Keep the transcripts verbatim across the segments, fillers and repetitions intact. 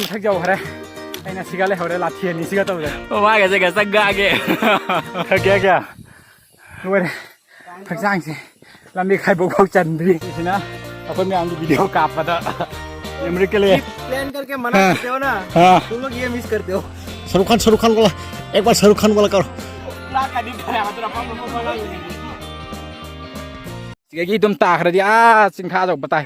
ꯃꯊꯛ ꯌꯧꯈ꯭ꯔꯦ꯫ ꯑꯩꯅ ꯁꯤꯒ ꯂꯩꯍꯧꯔꯦ, ꯂꯥꯊꯤ ꯑꯅꯤ ꯁꯤꯒ ꯇꯧꯗꯅ꯫ ꯃꯃꯥꯒꯁꯦ ꯉꯁꯪ ꯉꯥꯡꯉꯦ꯫ ꯀꯌꯥ ꯀꯌꯥ? ꯂꯣꯏꯔꯦ꯫ ꯍꯛꯆꯥꯡꯁꯦ ꯂꯝꯕꯤ ꯈꯥꯏꯕꯣꯛ ꯐꯥꯎ ꯆꯟꯗ꯭ꯔꯤ꯫ ꯁꯤꯅ ꯑꯩꯈꯣꯏ ꯃꯌꯥꯝꯒꯤ ꯚꯤꯗꯤꯑꯣ ꯀꯥꯞꯄꯗ memory के लिए। प्लान करके मना हाँ। करते हो ना, हाँ। तुम लोग ये मिस करते हो। शाहरुख खान, शाहरुख खान वाला, एक बार शाहरुख खान वाला करो। ꯁꯤꯗꯒꯤ ꯑꯗꯨꯝ ꯇꯥꯈ꯭ꯔꯗꯤ ꯑꯥ ꯆꯤꯡꯈꯥ ꯑꯆꯧꯕ ꯇꯥꯏ꯫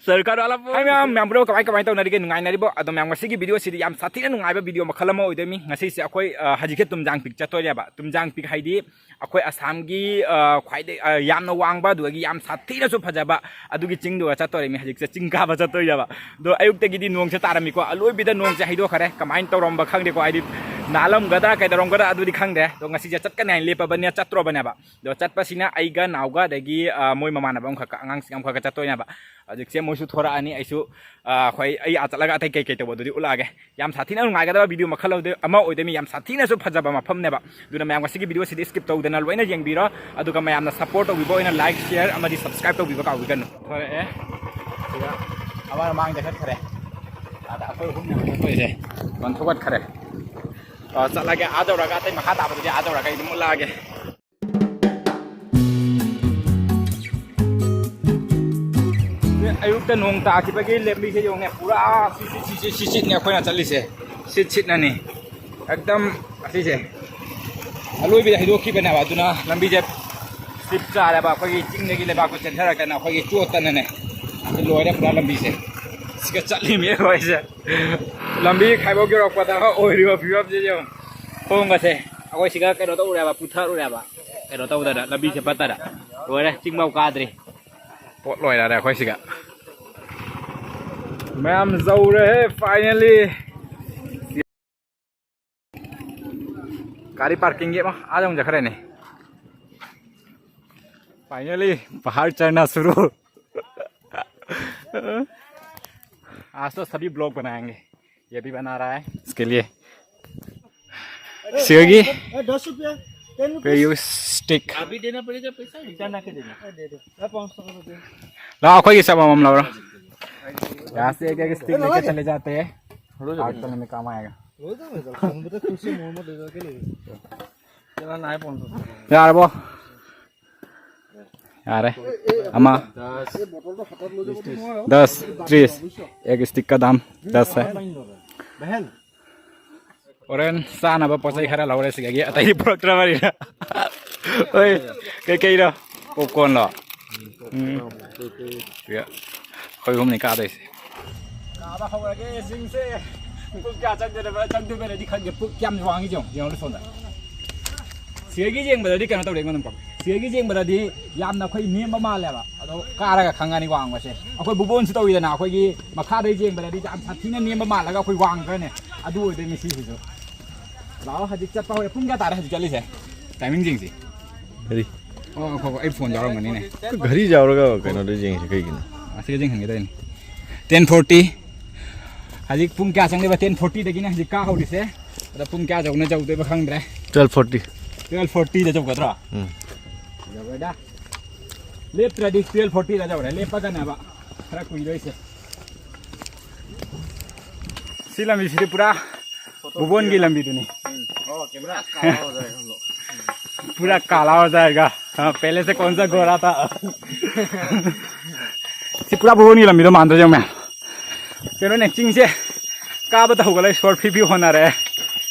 ꯁꯔꯨꯛ ꯈꯥꯟ ꯋꯥꯂꯥ ꯄꯣ꯫ ꯍꯥꯏ ꯃꯌꯥꯝ, ꯃꯌꯥꯝ bro, ꯀꯃꯥꯏ, ꯀꯃꯥꯏ ꯇꯧꯅꯔꯤꯒꯦ? ꯅꯨꯡꯉꯥꯏꯅꯔꯤꯕꯣ? ꯑꯗꯣ ꯃꯌꯥꯝ, ꯉꯁꯤꯒꯤ ꯚꯤꯗꯤꯑꯣꯁꯤꯗꯤ ꯌꯥꯝ ꯁꯥꯊꯤꯅ ꯅꯨꯡꯉꯥꯏꯕ ꯚꯤꯗꯤꯑꯣ ꯃꯈꯜ ꯑꯃ ꯑꯣꯏꯗꯣꯏꯅꯤ꯫ ꯉꯁꯤꯁꯦ ꯑꯩꯈꯣꯏ, ꯑ, ꯍꯧꯖꯤꯛꯁꯦ ꯇꯨꯝꯖꯥꯡ ꯄꯤꯛ ꯆꯠꯇꯣꯏꯅꯦꯕ꯫ ꯇꯨꯝꯖꯥꯡ ꯄꯤꯛ ꯍꯥꯏꯗꯤ ꯑꯩꯈꯣꯏ ꯑꯁꯥꯝꯒꯤ, ꯑ, ꯈ꯭ꯋꯥꯏꯗꯩ, ꯑ, ꯌꯥꯝꯅ ꯋꯥꯡꯕ, ꯑꯗꯨꯗꯒꯤ ꯌꯥꯝ ꯁꯥꯊꯤꯅꯁꯨ ꯐꯖꯕ ꯑꯗꯨꯒꯤ ꯆꯤꯡꯗꯨꯒ ꯆꯠꯇꯣꯔꯤꯃꯤ꯫ ꯍꯧꯖꯤꯛꯁꯦ ꯆꯤꯡ ꯀꯥꯕ ꯆꯠꯇꯣꯏꯅꯦꯕ꯫ ꯑꯗꯣ ꯑꯌꯨꯛꯇꯒꯤꯗꯤ ꯅꯣꯡꯁꯦ ꯇꯥꯔꯝꯃꯤꯀꯣ, ꯑꯂꯣꯏꯕꯤꯗ ꯅꯣꯡꯁꯦ ꯍꯩꯗꯣꯛꯈꯔꯦ꯫ ꯀꯃꯥꯏꯅ ꯇꯧꯔꯝꯕ ꯈꯪꯗꯦꯀꯣ, ꯍꯥꯏꯗꯤ ꯅꯥꯜꯂꯝꯒꯗ꯭ꯔꯥ ꯀꯩꯗꯧꯔꯝꯒꯗ꯭ꯔꯥ ꯑꯗꯨꯗꯤ ꯈꯪꯗꯦ꯫ ꯑꯗꯣ ꯉꯁꯤꯁꯦ ꯆꯠꯀꯅꯤ ꯍꯥꯏꯅ ꯂꯦꯞꯄꯕꯅꯤꯅ ꯆꯠꯇ꯭ꯔꯣꯕꯅꯦꯕ꯫ ꯑꯗꯣ ꯆꯠꯄꯁꯤꯅ ꯑꯩꯒ ꯅꯥꯎꯒ ꯑꯗꯒꯤ, ꯑ, ꯃꯣꯏ ꯃꯃꯥꯟꯅꯕ ꯑꯃꯈꯛꯀ, ꯑꯉꯥꯡꯁꯤꯡ ꯑꯃꯈꯛꯀ ꯆꯠꯇꯣꯏꯅꯦꯕ꯫ ꯍꯧꯖꯤꯛꯁꯦ ꯃꯣꯏꯁꯨ ꯊꯣꯔꯛꯑꯅꯤ, ꯑꯩꯁꯨ, ꯑ, ꯑꯩꯈꯣꯏ, ꯑꯩ ꯑꯥ ꯆꯠꯂꯒ ꯑꯇꯩ ꯀꯩ ꯀꯩ ꯇꯧꯕ ꯑꯗꯨꯗꯤ ꯎꯠꯂꯛꯑꯒꯦ꯫ ꯌꯥꯝ ꯁꯥꯊꯤꯅ ꯅꯨꯡꯉꯥꯏꯒꯗꯕ ꯚꯤꯗꯤꯑꯣ ꯃꯈꯜ ꯑꯃ ꯑꯣꯏꯗꯣꯏꯅꯤ, ꯌꯥꯝ ꯁꯥꯊꯤꯅꯁꯨ ꯐꯖꯕ ꯃꯐꯝꯅꯦꯕ꯫ ꯑꯗꯨꯅ ꯃꯌꯥꯝ ꯉꯁꯤꯒꯤ ꯚꯤꯗꯤꯑꯣꯁꯤꯗꯤ skip ꯇꯧꯗꯅ ꯂꯣꯏꯅ ꯌꯦꯡꯕꯤꯔꯣ, ꯑꯗꯨꯒ ꯃꯌꯥꯝꯅ support ꯇꯧꯕꯤꯕ ꯑꯣꯏꯅ like, share ꯑꯃꯗꯤ subscribe ꯇꯧꯕꯤꯕ ꯀꯥꯎꯕꯤꯒꯅꯨ꯫ ꯊꯣꯔꯛꯑꯦ꯫ ꯁꯤꯗ ꯑꯃ ꯃꯥꯡꯗ ꯆꯠꯈ꯭ꯔꯦ꯫ ꯑꯗ ꯑꯩꯈꯣꯏ ꯑꯍꯨꯝꯅꯦꯕ ꯆꯠꯇꯣꯏꯁꯦ꯫ ꯑꯣꯟꯊꯣꯛꯀꯠꯈ꯭ꯔꯦ꯫ ꯑ, ꯆꯠꯂꯒꯦ꯫ ꯑꯥ ꯌꯧꯔꯒ ꯑꯇꯩ ꯃꯈꯥ ꯇꯥꯕꯗꯨꯗꯤ ꯑꯥ ꯌꯧꯔꯒ ꯑꯩ ꯑꯗꯨꯝ ꯎꯠꯂꯛꯑꯒꯦ꯫ ꯑꯌꯨꯛꯇ ꯅꯣꯡ ꯇꯥꯈꯤꯕꯒꯤ ꯂꯝꯕꯤꯁꯦ ꯌꯦꯡꯉꯨꯅꯦ, ꯄꯨꯔꯥ ꯁꯤ, ꯁꯤ, ꯁꯤ, ꯁꯤ, ꯁꯤ ꯁꯤꯠꯅꯦ ꯑꯩꯈꯣꯏꯅ ꯆꯠꯂꯤꯁꯦ꯫ ꯁꯤꯠ ꯁꯤꯠꯅꯅꯤ꯫ ꯑꯦꯛꯗꯝ ꯑꯁꯤꯁꯦ ꯑꯂꯣꯏꯕꯤꯗ ꯍꯩꯗꯣꯛꯈꯤꯕꯅꯦꯕ, ꯑꯗꯨꯅ ꯂꯝꯕꯤꯁꯦ ꯁꯤꯠ ꯆꯥꯔꯦꯕ, ꯑꯩꯈꯣꯏꯒꯤ ꯆꯤꯡꯗꯒꯤ ꯂꯩꯕꯥꯛꯇꯣ ꯆꯦꯟꯊꯔꯛꯇꯅ ꯑꯩꯈꯣꯏꯒꯤ ꯆꯣꯠꯇꯅꯅꯦ꯫ ꯑꯁꯤ ꯂꯣꯏꯔꯦ ꯄꯨꯔꯥ ꯂꯝꯕꯤꯁꯦ꯫ ꯁꯤꯒ ꯆꯠꯂꯤꯃꯤ ꯑꯩꯈꯣꯏꯁꯦ꯫ ꯂꯝꯕꯤ ꯈꯥꯏꯕꯣꯛ ꯌꯧꯔꯛꯄꯗ ꯑꯣꯏꯔꯤꯕ ꯐꯤꯕꯝꯁꯦ ꯌꯦꯡꯉꯨ꯫ ꯈꯣꯡꯒꯁꯦ ꯑꯩꯈꯣꯏ ꯁꯤꯒ ꯀꯩꯅꯣ ꯇꯧꯔꯦꯕ, ꯄꯨꯊꯔꯨꯔꯦꯕ꯫ ꯀꯩꯅꯣ ꯇꯧꯗꯅ, ꯂꯝꯕꯤꯁꯦ ꯐꯠꯇꯅ꯫ ꯂꯣꯏꯔꯦ, ꯆꯤꯡꯐꯥꯎ ꯀꯥꯗ꯭ꯔꯤ꯫ ꯄꯣꯠ ꯂꯣꯏꯔꯔꯦ ꯑꯩꯈꯣꯏ ꯁꯤꯒ꯫ ꯃꯌꯥꯝ ꯌꯧꯔꯦꯍꯦ, finally꯫ ꯒꯥꯔꯤ parking ꯒꯤ ꯑꯃ ꯑꯥꯗ ꯑꯃꯨꯛ ꯆꯠꯈ꯭ꯔꯦꯅꯦ꯫ Finally, पहाड़ चढ़ना शुरू। आज तो सभी vlog बनाएंगे। ये भी बना रहा है इसके लिए। ꯁꯤꯒꯤ ꯑꯦ, ꯗꯁ ꯔꯨꯄꯤꯌꯥ, ꯇꯦꯟ ꯔꯨꯄꯤꯁ꯫ ꯄꯦꯌꯨ ꯁ꯭ꯇꯤꯛ꯫ ꯑꯕꯤ ꯗꯦꯅ ꯄꯗꯦꯒꯥ ꯄꯩꯁꯥ? ꯏꯆꯥ ꯅꯥ ꯀꯦ ꯗꯦꯅ? ꯑꯦ, ꯗꯦ, ꯗꯦ꯫ ꯂꯨꯄꯥ ꯄꯥꯡꯁ ꯇꯔꯥ ꯄꯤꯌꯨ꯫ ꯂꯥꯛꯑꯣ, ꯑꯩꯈꯣꯏꯒꯤ ꯆꯥꯃꯝ ꯑꯃ ꯂꯧꯔꯣ꯫ यहाँ से एक एक स्टिक लेके चले जाते हैं। आठ तो हमें काम आएगा। रोज ना मैं चल, हम तो खुशी मोहम्मद ले जाके ले। चला ना है पहुंच। यार वो। यार है। अमा। दस। दस, तीस। एक स्टिक का दाम दस है। बहन। Orange ꯆꯥꯅꯕ ꯄꯣꯠ ꯆꯩ ꯈꯔ ꯂꯧꯔꯦ ꯁꯤꯗꯒꯤ, ꯑꯇꯩꯗꯤ ꯄꯨꯔꯛꯇ꯭ꯔꯕꯅꯤꯅ꯫ ꯍꯣꯏ, ꯀꯩꯀꯩꯅꯣ? Popcorn ꯂꯣ? ꯎꯝ꯫ ꯁꯤꯒ ꯑꯩꯈꯣꯏ ꯑꯍꯨꯝꯅꯤ ꯀꯥꯗꯣꯏꯁꯦ꯫ ꯀꯥꯕ ꯍꯧꯔꯒꯦ ꯆꯤꯡꯁꯦ꯫ ꯄꯨꯡ ꯀꯌꯥ ꯆꯪꯗꯣꯏꯅꯣ, ꯆꯪꯗꯣꯏꯕꯅꯗꯤ ꯈꯪꯗꯦ꯫ ꯄꯨꯡ ꯀꯌꯥꯝ ꯋꯥꯡꯉꯤ ꯌꯦꯡꯉꯣ, ꯌꯦꯡꯉꯣ ꯁꯣꯝꯗ꯫ ꯁꯤꯗꯒꯤ ꯌꯦꯡꯕꯗꯗꯤ ꯀꯩꯅꯣ ꯇꯧꯔꯦ ꯑꯩꯉꯣꯟꯗ꯫ ꯁꯤꯗꯒꯤ ꯌꯦꯡꯕꯗꯗꯤ ꯌꯥꯝꯅ ꯑꯩꯈꯣꯏ ꯅꯦꯝꯕ ꯃꯥꯜꯂꯦꯕ꯫ ꯑꯗꯣ ꯀꯥꯔꯒ ꯈꯪꯉꯅꯤ ꯋꯥꯡꯕꯁꯦ꯫ ꯑꯩꯈꯣꯏ ꯕꯨꯕꯣꯟꯁꯨ ꯇꯧꯋꯤꯗꯅ, ꯑꯩꯈꯣꯏꯒꯤ ꯃꯈꯥꯗꯩ ꯌꯦꯡꯕꯗꯗꯤ ꯌꯥꯝ ꯁꯥꯊꯤꯅ ꯅꯦꯝꯕ ꯃꯥꯜꯂꯒ ꯑꯩꯈꯣꯏ ꯋꯥꯡꯈ꯭ꯔꯅꯤ꯫ ꯑꯗꯨ ꯑꯣꯏꯗꯣꯏꯅꯤ ꯁꯤꯁꯤꯁꯨ꯫ ꯂꯥꯛꯑꯣ, ꯍꯧꯖꯤꯛ ꯆꯠꯄ ꯍꯧꯔꯦ꯫ ꯄꯨꯡ ꯀꯌꯥ ꯇꯥꯔꯦ ꯍꯧꯖꯤꯛ ꯆꯠꯂꯤꯁꯦ? Timing ꯌꯦꯡꯁꯤ꯫ ꯀꯔꯤ? ꯑꯣ, ꯉꯥꯏꯈꯣ, ꯉꯥꯏꯈꯣ, ꯑꯩ phone ꯌꯥꯎꯔꯝꯒꯅꯤꯅꯦ꯫ ꯘꯔꯤ ꯌꯥꯎꯔꯒ ꯀꯩꯅꯣꯗ ꯌꯦꯡꯁꯤ ꯀꯩꯒꯤꯅꯣ? ꯑꯁꯤꯒ ꯌꯦꯡꯍꯟꯒꯦ ꯇꯧꯔꯤꯅꯤ꯫ Ten forty꯫ ꯍꯧꯖꯤꯛ ꯄꯨꯡ ꯀꯌꯥ ꯆꯪꯗꯣꯏꯕ? Ten forty ꯗꯒꯤꯅ ꯍꯧꯖꯤꯛ ꯀꯥ ꯍꯧꯔꯤꯁꯦ꯫ ꯑꯗ ꯄꯨꯡ ꯀꯌꯥ ꯌꯧꯅ ꯌꯧꯗꯣꯏꯕ ꯈꯪꯗ꯭ꯔꯦ꯫ Twelve forty꯫ Twelve forty ꯗ ꯌꯧꯒꯗ꯭ꯔꯣ? ꯎꯝ꯫ ꯌꯧꯔꯣꯏꯗ꯫ ꯂꯦꯞꯇ꯭ꯔꯗꯤ twelve forty ꯗ ꯌꯧꯔꯦ꯫ ꯂꯦꯞꯄꯒꯅꯦꯕ ꯈꯔ ꯀꯨꯏꯗꯣꯏꯁꯦ꯫ ꯁꯤ ꯂꯝꯕꯤꯁꯤꯗꯤ ꯄꯨꯔꯥ ꯕꯨꯕꯣꯟꯒꯤ ꯂꯝꯕꯤꯗꯨꯅꯤ꯫ ꯄꯨꯔꯥ ꯀꯥꯂꯥ ꯍꯣ ꯖꯥꯌꯦꯒꯥ꯫ ꯍꯥ, ꯄꯦꯍꯂꯦ ꯁꯦ ꯀꯣꯟ ꯁꯥ ꯒꯣꯔꯥ ꯊꯥ? ꯁꯤ ꯄꯨꯔꯥ ꯕꯨꯕꯣꯟꯒꯤ ꯂꯝꯕꯤꯗꯣ ꯃꯥꯟꯗ꯭ꯔꯣ ꯌꯦꯡꯉꯨ ꯃꯌꯥꯝ꯫ ꯀꯩꯅꯣꯅꯦ, ꯆꯤꯡꯁꯦ ꯀꯥꯕꯗ ꯍꯧꯒꯠꯂꯛꯏ, ꯁꯣꯔ ꯐꯤ ꯐꯤ ꯍꯣꯠꯅꯔꯦ꯫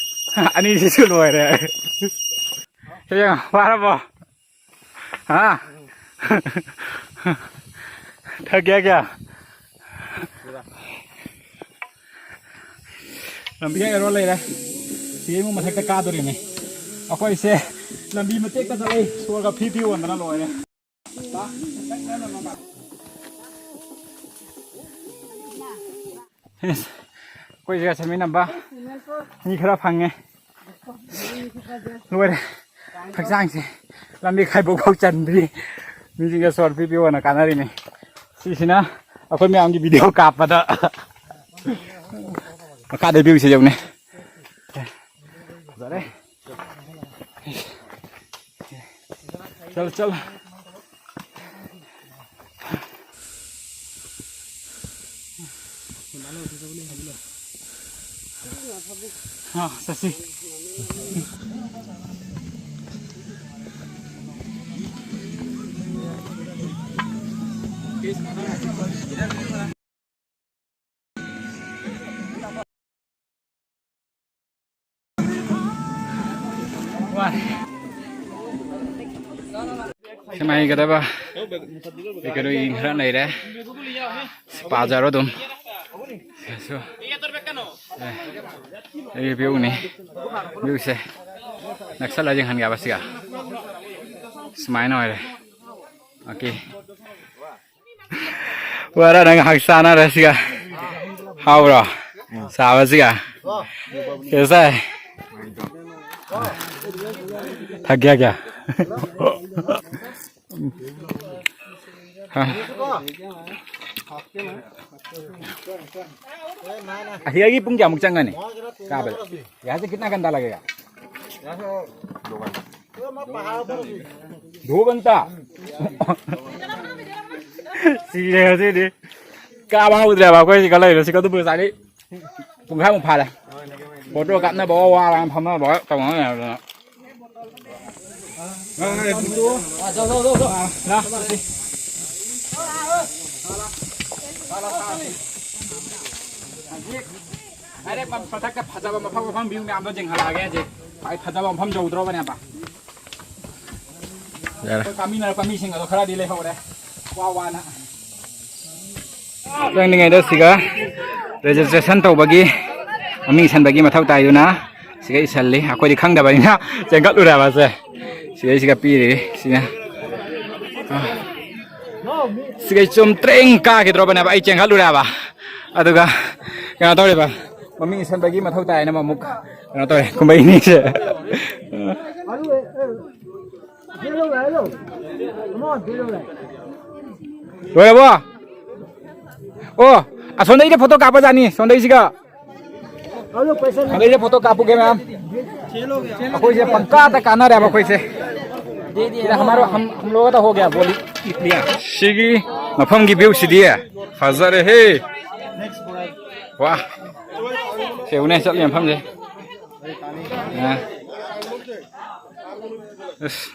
ꯑꯅꯤꯁꯤꯁꯨ ꯂꯣꯏꯔꯦ꯫ ꯁꯤ ꯌꯦꯡꯉꯣ, ꯋꯥꯔꯕꯣ? ꯍꯥ? ꯊꯛꯀꯦ ꯀꯌꯥ? ꯂꯝꯕꯤ ꯍꯦꯛ ꯑꯦꯔꯣ ꯂꯩꯔꯦ꯫ ꯁꯤ ꯑꯃꯨꯛ ꯃꯊꯛꯇ ꯀꯥꯗꯣꯔꯤꯅꯦ꯫ ꯑꯩꯈꯣꯏꯁꯦ ꯂꯝꯕꯤ ꯃꯇꯦꯛꯇ ꯆꯠꯂꯛꯏ, ꯁꯣꯔꯒ ꯐꯤ ꯐꯤ ꯑꯣꯟꯗꯅ ꯂꯣꯏꯔꯦ꯫ ꯑꯩꯈꯣꯏꯁꯤꯒ ꯆꯠꯃꯤꯟꯅꯕ ꯃꯤ ꯈꯔ ꯐꯪꯉꯦ꯫ ꯂꯣꯏꯔꯦ꯫ ꯍꯛꯆꯥꯡꯁꯦ ꯂꯝꯕꯤ ꯈꯥꯏꯕꯣꯛ ꯐꯥꯎ ꯆꯟꯗ꯭ꯔꯤ꯫ ꯃꯤꯁꯤꯡꯁꯦ ꯁꯣꯔ ꯄꯤ ꯄꯤ ꯑꯣꯏꯅ ꯀꯥꯟꯅꯔꯤꯅꯤ꯫ ꯁꯤꯁꯤꯅ ꯑꯩꯈꯣꯏ ꯃꯌꯥꯝꯒꯤ video ꯀꯥꯞꯄꯗ ꯃꯈꯥꯗ view ꯁꯦ ꯌꯦꯡꯉꯨꯅꯦ꯫ ꯐꯖꯔꯦ꯫ ꯆꯠꯂꯣ, ꯆꯠꯂꯣ꯫ ꯍꯥ, ꯆꯠꯁꯤ꯫ ꯁꯤꯃ ꯍꯩꯒꯗꯕ ꯀꯩ ꯀꯩꯅꯣ ꯌꯦꯡ ꯈꯔ ꯂꯩꯔꯦ꯫ ꯁꯤ ꯄꯥꯖꯔꯣ ꯑꯗꯨꯝ꯫ ꯁꯤꯁꯨ, ꯑꯦ, ꯑꯩꯒꯤ ꯚ꯭ꯌꯨꯅꯤ꯫ ꯚ꯭ꯌꯨꯁꯦ ꯅꯛꯁꯜꯂ ꯌꯦꯡꯍꯟꯒꯦ ꯍꯥꯏꯕ ꯁꯤꯒ꯫ ꯁꯨꯃꯥꯏꯅ ꯑꯣꯏꯔꯦ꯫ ꯑꯣꯀꯦ꯫ ꯋꯥꯔ ꯅꯪ ꯉꯥꯏꯍꯥꯛ ꯆꯥꯅꯔꯦ ꯁꯤꯒ꯫ ꯍꯥꯎꯕ꯭ꯔꯣ? ꯆꯥꯕꯁꯤꯒ? ꯀꯩꯁꯥꯏ? ꯊꯛꯀꯦ ꯀꯌꯥ? ꯍꯥ꯫ ꯑꯁꯤꯗꯒꯤ ꯄꯨꯡ ꯀꯌꯥꯃꯨꯛ ꯆꯪꯒꯅꯤ ꯀꯥꯕꯗ? ꯌꯥꯁꯦ ꯀꯤꯠꯅ ꯘꯟꯇꯥ ꯂꯒꯦꯒ? ꯗꯣ ꯘꯟꯇꯥ꯫ ꯁꯤꯔꯦ ꯉꯁꯤꯗꯤ꯫ ꯀꯥꯕ ꯍꯧꯗ꯭ꯔꯦꯕ ꯑꯩꯈꯣꯏ ꯁꯤꯒ ꯂꯩꯔꯦ ꯁꯤꯒ ꯑꯗꯨꯕꯨ ꯉꯁꯥꯏꯗꯤ ꯄꯨꯡꯈꯥꯏꯃꯨꯛ ꯐꯥꯔꯦ꯫ ꯐꯣꯇꯣ ꯀꯥꯞꯅꯕ ꯋꯥꯔ ꯐꯝꯅꯕ ꯇꯧꯅ ꯂꯩꯔꯗꯅ꯫ ꯗꯥꯏꯔꯦꯛ ꯃꯊꯛꯇ ꯐꯖꯕ ꯃꯐꯝ ꯃꯐꯝ ꯚ꯭ꯌꯨ ꯃꯌꯥꯝꯗꯣ ꯌꯦꯡꯍꯜꯂꯛꯑꯒꯦ ꯍꯧꯖꯤꯛ꯫ ꯈ꯭ꯋꯥꯏ ꯐꯖꯕ ꯃꯐꯝ ꯌꯧꯗ꯭ꯔꯣꯕꯅꯦꯕ꯫ ꯌꯥꯔꯦ꯫ ꯑꯩꯈꯣꯏ ꯀꯥꯃꯤꯟꯅꯔꯛꯄ ꯃꯤꯁꯤꯡ ꯑꯗꯣ ꯈꯔꯗꯤ ꯂꯩꯍꯧꯔꯦ꯫ ꯋꯥ ꯋꯥꯅ꯫ ꯆꯪꯂꯤꯉꯩꯗ ꯁꯤꯒ registration ꯇꯧꯕꯒꯤ ꯃꯃꯤꯡ ꯏꯁꯟꯕꯒꯤ ꯃꯊꯧ ꯇꯥꯏꯗꯨꯅ ꯁꯤꯒ ꯏꯁꯜꯂꯤ꯫ ꯑꯩꯈꯣꯏꯗꯤ ꯈꯪꯗꯕꯅꯤꯅ ꯆꯦꯟꯈꯠꯂꯨꯔꯦꯕ ꯁꯦ꯫ ꯁꯤꯗꯩꯁꯤꯒ ꯄꯤꯔꯤ ꯁꯤꯅ꯫ ꯁꯤꯒ ꯆꯨꯝ ꯇ꯭ꯔꯦꯡ ꯀꯥꯈꯤꯗ꯭ꯔꯣꯕꯅꯦꯕ ꯑꯩ ꯆꯦꯟꯈꯠꯂꯨꯔꯦꯕ꯫ ꯑꯗꯨꯒ ꯀꯩꯅꯣ ꯇꯧꯔꯤꯕ ꯃꯃꯤꯡ ꯏꯁꯟꯕꯒꯤ ꯃꯊꯧ ꯇꯥꯏꯅ ꯑꯃꯨꯛ ꯀꯩꯅꯣ ꯇꯧꯔꯦ ꯀꯨꯝꯍꯩꯅꯤꯁꯦ꯫ ꯂꯣꯏꯔꯕꯣ? ꯑꯣ, ꯑꯁꯣꯝꯗꯩꯗ ꯐꯣꯇꯣ ꯀꯥꯞꯄꯖꯥꯠꯅꯤ, ꯁꯣꯝꯗꯩꯁꯤꯒ꯫ ꯁꯣꯝꯗꯩꯗ ꯐꯣꯇꯣ ꯀꯥꯞꯄꯨꯒꯦ, ꯃꯌꯥꯝ꯫ ꯑꯩꯈꯣꯏꯁꯦ ꯄꯪꯀꯥꯗ ꯀꯥꯟꯅꯔꯦꯕ ꯑꯩꯈꯣꯏꯁꯦ꯫ ꯁꯤꯗ ꯍꯃꯥꯔꯣ ꯍꯝ, ꯍꯝ ꯂꯣꯒ ꯇꯧꯍꯧꯒꯦ, ꯕꯣꯂꯤ꯫ ꯁꯤꯒꯤ ꯃꯐꯝꯒꯤ ꯚ꯭ꯌꯨꯁꯤꯗꯤ ꯐꯖꯔꯦꯍꯦ꯫ ꯋꯥ, ꯁꯦ ꯎꯅꯦ ꯆꯠꯂꯤ ꯃꯐꯝꯁꯦ꯫ ꯑ꯫ ꯑꯁ꯫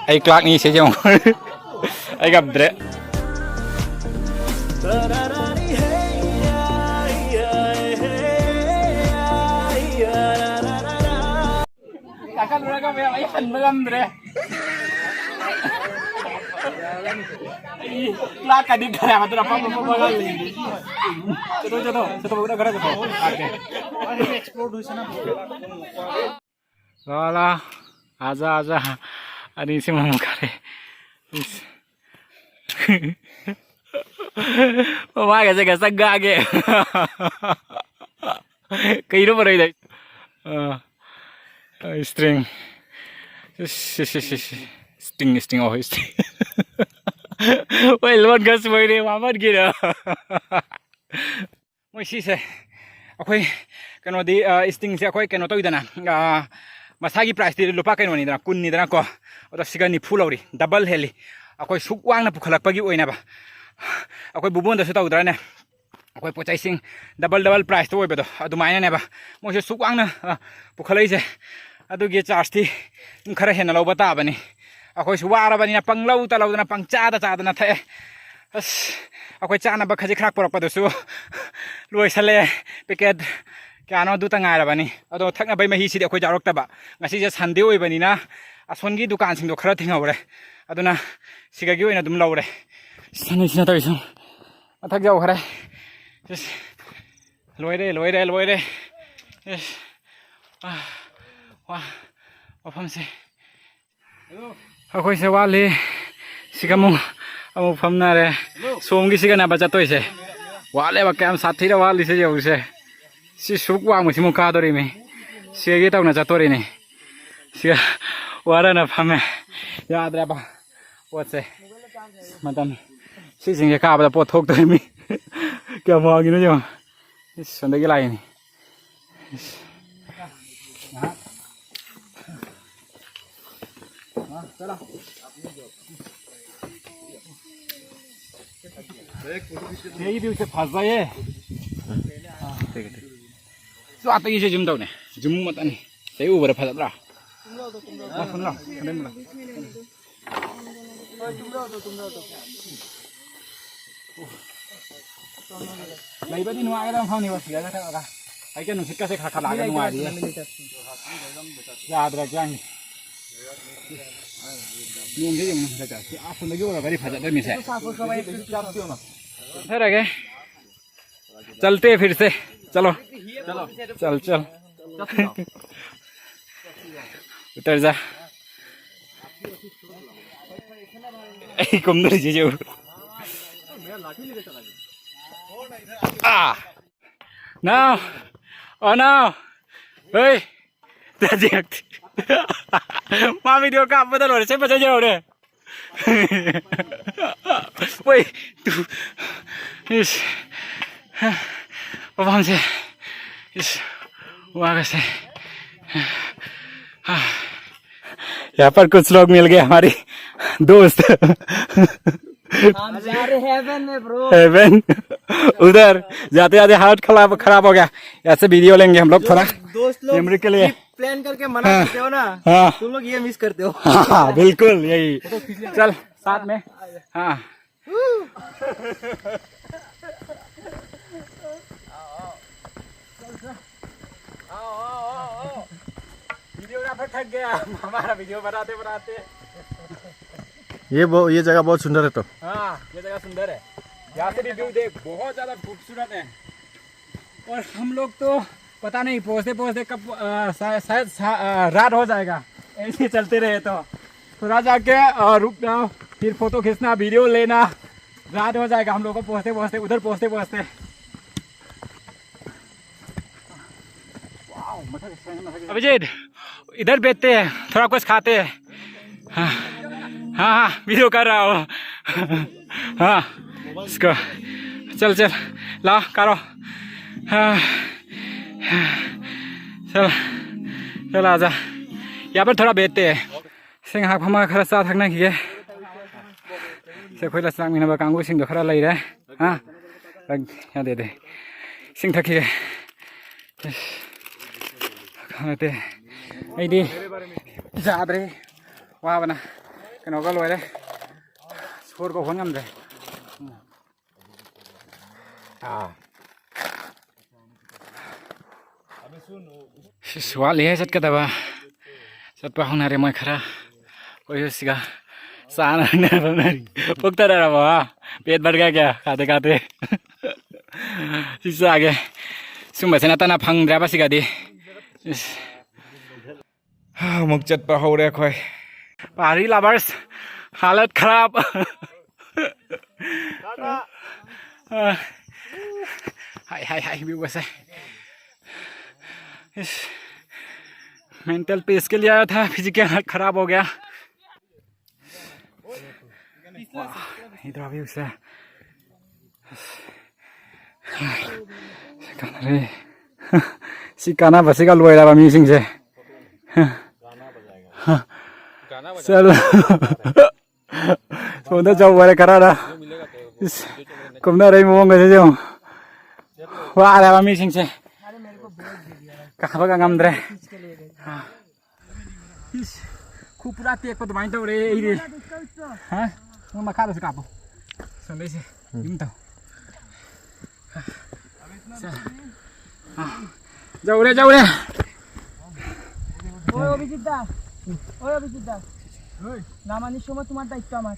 ꯑꯩ ꯀ꯭ꯂꯥꯛꯅꯤ ꯁꯤꯁꯦ ꯌꯦꯡꯉꯣ꯫ ꯑꯩ ꯉꯝꯗ꯭ꯔꯦ꯫ ꯀꯥꯈꯠꯂꯨꯔꯒ ꯃꯌꯥꯝ ꯑꯩ ꯍꯟꯕ ꯉꯝꯗ꯭ꯔꯦ꯫ ꯑꯩ ꯂꯥꯛꯀꯅꯤ ꯈꯔ ꯑꯗꯨꯅ ꯐꯝꯕ ꯐꯝꯕ ꯉꯝꯗ꯭ꯔꯦ꯫ ꯆꯠꯊꯣꯛ, ꯆꯠꯊꯣꯛ, ꯆꯠꯊꯣꯛ, ꯈꯔ ꯆꯠꯊꯣꯛ꯫ ꯂꯥꯛꯀꯦ꯫ ꯂꯥ, ꯂꯥ꯫ ꯑꯖꯥ, ꯑꯖꯥ꯫ ꯑꯅꯤꯁꯤ ꯃꯃꯨꯛ ꯀꯥꯔꯦ꯫ ꯏꯁ꯫ ꯃꯃꯥꯏꯒꯁꯦ ꯉꯁꯪ ꯉꯥꯡꯉꯦ꯫ ꯀꯩꯅꯣ ꯃꯔꯩꯗ? ꯑꯥ, ꯏꯁꯇ꯭ꯔꯤꯡ꯫ ꯁꯤ, ꯁꯤ, ꯁꯤ, ꯁꯤ꯫ ꯏꯁꯇꯤꯡ, ꯏꯁꯇꯤꯡ, ꯑꯣ, ꯏꯁꯇꯤꯡ꯫ ꯍꯣꯏ, ꯂꯣꯟ ꯈꯔ ꯁꯣꯏꯔꯦ, ꯋꯥꯃꯟꯒꯤꯗ꯫ ꯃꯣꯏ ꯁꯤꯁꯦ ꯑꯩꯈꯣꯏ ꯀꯩꯅꯣꯗꯤ, ꯑ, ꯏꯁꯇꯤꯡꯁꯦ ꯑꯩꯈꯣꯏ ꯀꯩꯅꯣ ꯇꯧꯋꯤꯗꯅ, ꯑ, ꯃꯁꯥꯒꯤ ꯄ꯭ꯔꯥꯏꯁꯇꯤ ꯂꯨꯄꯥ ꯀꯩꯅꯣꯅꯤꯗꯅ, ꯀꯨꯟꯅꯤꯗꯅꯀꯣ꯫ ꯑꯗꯣ ꯁꯤꯒ ꯅꯤꯐꯨ ꯂꯧꯔꯤ, ꯗꯕꯜ ꯍꯦꯜꯂꯤ꯫ ꯑꯩꯈꯣꯏ ꯁꯨꯛ ꯋꯥꯡꯅ ꯄꯨꯈꯠꯂꯛꯄꯒꯤ ꯑꯣꯏꯅꯕ꯫ ꯑꯩꯈꯣꯏ ꯕꯨꯕꯣꯟꯗꯁꯨ ꯇꯧꯗ꯭ꯔꯥꯅꯦ? ꯑꯩꯈꯣꯏ ꯄꯣꯠ ꯆꯩꯁꯤꯡ ꯗꯕꯜ ꯗꯕꯜ ꯄ꯭ꯔꯥꯏꯁꯇ ꯑꯣꯏꯕꯗꯣ ꯑꯗꯨꯃꯥꯏꯅꯅꯦꯕ꯫ ꯃꯣꯏꯁꯨ ꯁꯨꯛ ꯋꯥꯡꯅ, ꯑ, ꯄꯨꯈꯠꯂꯛꯏꯁꯦ꯫ ꯑꯗꯨꯒꯤ ꯆꯥꯔꯖꯇꯤ ꯑꯗꯨꯝ ꯈꯔ ꯍꯦꯟꯅ ꯂꯧꯕ ꯇꯥꯕꯅꯤ꯫ ꯑꯩꯈꯣꯏꯁꯨ ꯋꯥꯔꯕꯅꯤꯅ ꯄꯪꯂꯧ ꯇꯂꯧꯗꯅ ꯄꯪꯆꯥꯗ ꯆꯥꯗꯅ ꯊꯛꯑꯦ꯫ ꯑꯁ, ꯑꯩꯈꯣꯏ ꯆꯥꯅꯕ ꯈꯖꯤꯛ ꯈꯔ ꯄꯨꯔꯛꯄꯗꯨꯁꯨ ꯂꯣꯏꯁꯜꯂꯛꯑꯦ꯫ ꯄꯦꯀꯦꯠ ꯀꯌꯥꯅꯣ ꯑꯗꯨꯇ ꯉꯥꯏꯔꯕꯅꯤ꯫ ꯑꯗꯣ ꯊꯛꯅꯕꯩ ꯃꯍꯤꯁꯤꯗꯤ ꯑꯩꯈꯣꯏ ꯌꯥꯎꯔꯛꯇꯕ꯫ ꯉꯁꯤꯁꯦ ꯁꯟꯗꯦ ꯑꯣꯏꯕꯅꯤꯅ ꯑꯁꯣꯟꯒꯤ ꯗꯨꯀꯥꯟꯁꯤꯡꯗꯣ ꯈꯔ ꯊꯤꯡꯍꯧꯔꯦ꯫ ꯑꯗꯨꯅ ꯁꯤꯗꯒꯤ ꯑꯣꯏꯅ ꯑꯗꯨꯝ ꯂꯧꯔꯦ꯫ ꯁꯤꯅ, ꯁꯤꯅ ꯇꯧꯔꯤꯁꯦ꯫ ꯃꯊꯛ ꯌꯧꯈ꯭ꯔꯦ꯫ ꯏꯁ, ꯂꯣꯏꯔꯦ, ꯂꯣꯏꯔꯦ, ꯂꯣꯏꯔꯦ꯫ ꯏꯁ, ꯑꯥ, ꯋꯥ, ꯃꯐꯝꯁꯦ꯫ ꯑꯩꯈꯣꯏꯁꯦ ꯋꯥꯠꯂꯤ꯫ ꯁꯤꯒ ꯑꯃꯨꯛ, ꯑꯃꯨꯛ ꯐꯝꯅꯔꯦ꯫ ꯁꯣꯝꯒꯤꯁꯤꯒꯅꯦꯕ ꯆꯠꯇꯣꯏꯁꯦ꯫ ꯋꯥꯠꯂꯦꯕ, ꯀꯌꯥꯝ ꯁꯥꯊꯤꯅ ꯋꯥꯠꯂꯤꯁꯦ ꯌꯦꯡꯉꯨꯁꯦ꯫ ꯁꯤ ꯁꯨꯛ ꯋꯥꯡꯕꯁꯤꯃꯨꯛ ꯀꯥꯗꯣꯔꯤꯃꯤ꯫ ꯁꯤꯒꯤ ꯇꯧꯅ ꯆꯠꯇꯣꯔꯤꯅꯤ꯫ ꯁꯤꯒ ꯋꯥꯔꯅ ꯐꯝꯃꯦ꯫ ꯌꯥꯗ꯭ꯔꯦꯕ꯫ ꯄꯣꯠꯁꯦ꯫ ꯃꯇꯝ꯫ ꯁꯤꯁꯤꯡꯁꯦ ꯀꯥꯕꯗ ꯄꯣꯠ ꯊꯣꯛꯇꯣꯏꯃꯤ꯫ ꯀꯌꯥꯝ ꯋꯥꯡꯉꯤꯅꯣ ꯌꯦꯡꯉꯣ꯫ ꯏꯁ, ꯁꯣꯝꯗꯒꯤ ꯂꯥꯛꯏꯅꯤ꯫ ꯏꯁ꯫ ꯁꯤꯒꯤ ꯚ꯭ꯌꯨꯁꯦ ꯐꯖꯩꯌꯦ꯫ ꯆꯨ ꯑꯇꯩꯁꯦ ꯖꯨꯝ ꯇꯧꯅꯦ꯫ ꯖꯨꯝ ꯃꯇꯅꯤ꯫ ꯁꯤ ꯎꯕꯗ ꯐꯖꯗ꯭ꯔꯥ? ꯂꯥꯛ ꯁꯨꯝ ꯂꯥꯛ꯫ ꯂꯩꯕꯗꯤ ꯅꯨꯡꯉꯥꯏꯒꯗꯕ ꯃꯐꯝꯅꯤꯀꯣ ꯁꯤꯒ ꯊꯛꯑꯒ꯫ ꯑꯩ ꯀꯩꯅꯣ ꯅꯨꯡꯁꯤꯠꯀꯁꯦ ꯈꯔ ꯈꯔ ꯂꯥꯛꯑꯒ ꯅꯨꯡꯉꯥꯏꯔꯤꯌꯦ꯫ ꯌꯥꯗ꯭ꯔꯦ ꯍꯛꯆꯥꯡꯁꯦ꯫ ꯅꯣꯡꯁꯦ ꯌꯦꯡꯉꯨ ꯍꯟꯗꯛꯇ꯫ ꯁꯤ ꯑꯁꯣꯝꯗꯒꯤ ꯎꯔꯒꯗꯤ ꯐꯖꯗꯣꯏꯅꯤꯁꯦ꯫ ꯆꯠꯊꯔꯒꯦ꯫ चलते हैं फिर से। चलो। चलो। चल, चल। उतर जा। ꯑꯩ ꯀꯨꯝꯗꯣꯏꯁꯤꯁꯨ꯫ ꯑꯥ꯫ ꯅꯥꯎ꯫ ꯑꯣ ꯅꯥꯎ꯫ ꯍꯣꯏ꯫ ꯃꯥ ꯚꯤꯗꯤꯑꯣ ꯀꯥꯞꯄꯗ ꯂꯣꯏꯔꯦ꯫ ꯁꯦ ꯐꯖꯅ ꯌꯧꯔꯦ꯫ ꯍꯣꯏ꯫ ꯇꯨ꯫ ꯏꯁ꯫ ꯃꯐꯝꯁꯦ꯫ ꯏꯁ꯫ ꯋꯥꯒꯁꯦ꯫ यहाँ पर कुछ लोग मिल गए हमारी दोस्त। हम जा रहे हैं हेवन में, ब्रो। हेवन। उधर जाते जाते हालत खराब खराब हो गया। ऐसे वीडियो लेंगे हम लोग थोड़ा दोस्त लोग मेमोरी के लिए। प्लान करके मना हाँ। करते हो ना। हाँ। तुम लोग ये मिस करते हो। हाँ, बिल्कुल यही। चल साथ में। हाँ। वीडियोग्राफर थक गया हमारा वीडियो बनाते बनाते। ये बहु- ये जगह बहुत सुंदर है तो। हाँ, ये जगह सुंदर है। यहाँ से भी व्यू देख, बहुत ज्यादा खूबसूरत है। और हम लोग तो पता नहीं पहुँचते पहुँचते कब, अ, शा- शायद शा- अ, रात हो जाएगा। ऐसे चलते रहे तो थोड़ा जाके, अ, रुकना, फिर फोटो खींचना, वीडियो लेना, रात हो जाएगा हम लोग को पहुँचते पहुँचते, उधर पहुँचते पहुँचते। अभिजीत, इधर बैठते हैं, थोड़ा कुछ खाते हैं। हाँ, हाँ, हाँ, वीडियो कर रहा हूँ। हाँ, इसको। चल, चल, ला, करो। हाँ, चल, चल, आजा। यहाँ पर थोड़ा बैठते हैं। ꯁꯤ ꯉꯥꯏꯍꯥꯛ ꯐꯝꯃꯒ ꯈꯔ ꯆꯥ ꯊꯛꯅꯈꯤꯒꯦ꯫ ꯁꯦ, ꯑꯩꯈꯣꯏ ꯂꯥꯁ ꯂꯥꯛꯃꯤꯟꯅꯕ ꯀꯥꯡꯕꯨꯁꯤꯡꯗꯣ ꯈꯔ ꯂꯩꯔꯦ꯫ ꯍꯥ? ꯌꯥꯗꯦ, ꯌꯥꯗꯦ꯫ ꯏꯁꯤꯡ ꯊꯛꯈꯤꯒꯦ꯫ ꯏꯁ꯫ ꯈꯪꯗꯦ꯫ ꯑꯩꯗꯤ ꯌꯥꯗ꯭ꯔꯦ꯫ ꯋꯥꯕꯅ ꯀꯩꯅꯣꯒ ꯂꯣꯏꯔꯦ꯫ ꯁꯣꯔꯒ ꯍꯣꯟ ꯉꯝꯗ꯭ꯔꯦ꯫ ꯑꯥ꯫ ꯁꯤꯁ, ꯋꯥꯠꯂꯤꯍꯦ ꯆꯠꯀꯗꯕ꯫ ꯆꯠꯄ ꯍꯧꯅꯔꯦ ꯃꯣꯏ ꯈꯔ꯫ ꯑꯩꯈꯣꯏꯁꯨ ꯁꯤꯒ ꯆꯥꯅ ꯍꯣꯠꯅꯔꯤ꯫ ꯄꯨꯛ ꯊꯟꯅꯔꯕꯣ, ꯍꯥ? ꯄꯦꯠ ꯚꯔ ꯒꯌꯥ ꯀꯌꯥ? ꯈꯥꯗꯦ, ꯈꯥꯗꯦ꯫ ꯁꯤ ꯆꯥꯒꯦ꯫ ꯁꯨꯝꯕꯁꯦ ꯅꯠꯇꯅ ꯐꯪꯗ꯭ꯔꯦꯕ ꯁꯤꯒꯗꯤ꯫ ꯏꯁ꯫ ꯑꯃꯨꯛ ꯆꯠꯄ ꯍꯧꯔꯦ ꯑꯩꯈꯣꯏ꯫ ꯄꯍꯥꯔꯤ ꯂꯚꯔꯁ, ꯍꯥꯂꯠ ꯈꯔꯥꯕ꯫ ꯍꯥꯏ, ꯍꯥꯏ, ꯍꯥꯏ, ꯚ꯭ꯌꯨꯒꯁꯦ꯫ ꯏꯁ, मेंटल पीस के लिए आया था, फिजिकल हालत खराब हो गया। ꯋꯥ, ꯏꯗ꯭ꯔꯥ ꯚ꯭ꯌꯨꯁꯦ꯫ ꯁꯤ ꯀꯥꯟꯅꯔꯦ꯫ ꯁꯤ ꯀꯥꯟꯅꯕꯁꯤꯒ ꯂꯣꯏꯔꯕ ꯃꯤꯁꯤꯡꯁꯦ꯫ ꯆꯠꯂꯣ꯫ ꯁꯣꯝꯗ ꯆꯧ ꯋꯥꯔꯦ ꯈꯔꯅ꯫ ꯏꯁ, ꯀꯨꯝꯅꯔꯩ ꯃꯑꯣꯡꯒꯁꯦ ꯌꯦꯡꯉꯨ꯫ ꯋꯥꯔꯦꯕ ꯃꯤꯁꯤꯡꯁꯦ꯫ ꯀꯥꯕꯒ ꯉꯝꯗ꯭ꯔꯦ꯫ ꯏꯁ, ꯈꯨ ꯄꯨꯔꯥ ꯇꯦꯛꯄ ꯑꯗꯨꯃꯥꯏꯅ ꯇꯧꯔꯦ ꯑꯩꯗꯤ꯫ ꯍꯥ? ꯅꯪ ꯃꯈꯥꯗꯁꯨ ꯀꯥꯞꯄꯣ꯫ ꯁꯣꯝꯗꯩꯁꯦ꯫ ꯌꯨꯝ ꯇꯧ꯫ ꯁꯦ꯫ ꯑꯥ꯫ ꯌꯧꯔꯦ, ꯌꯧꯔꯦ꯫ ꯍꯣꯏ, অভিজিৎ দা। ꯍꯣꯏ, অভিজিৎ দা। নামানির সময় তোমার দায়িত্ব আমার।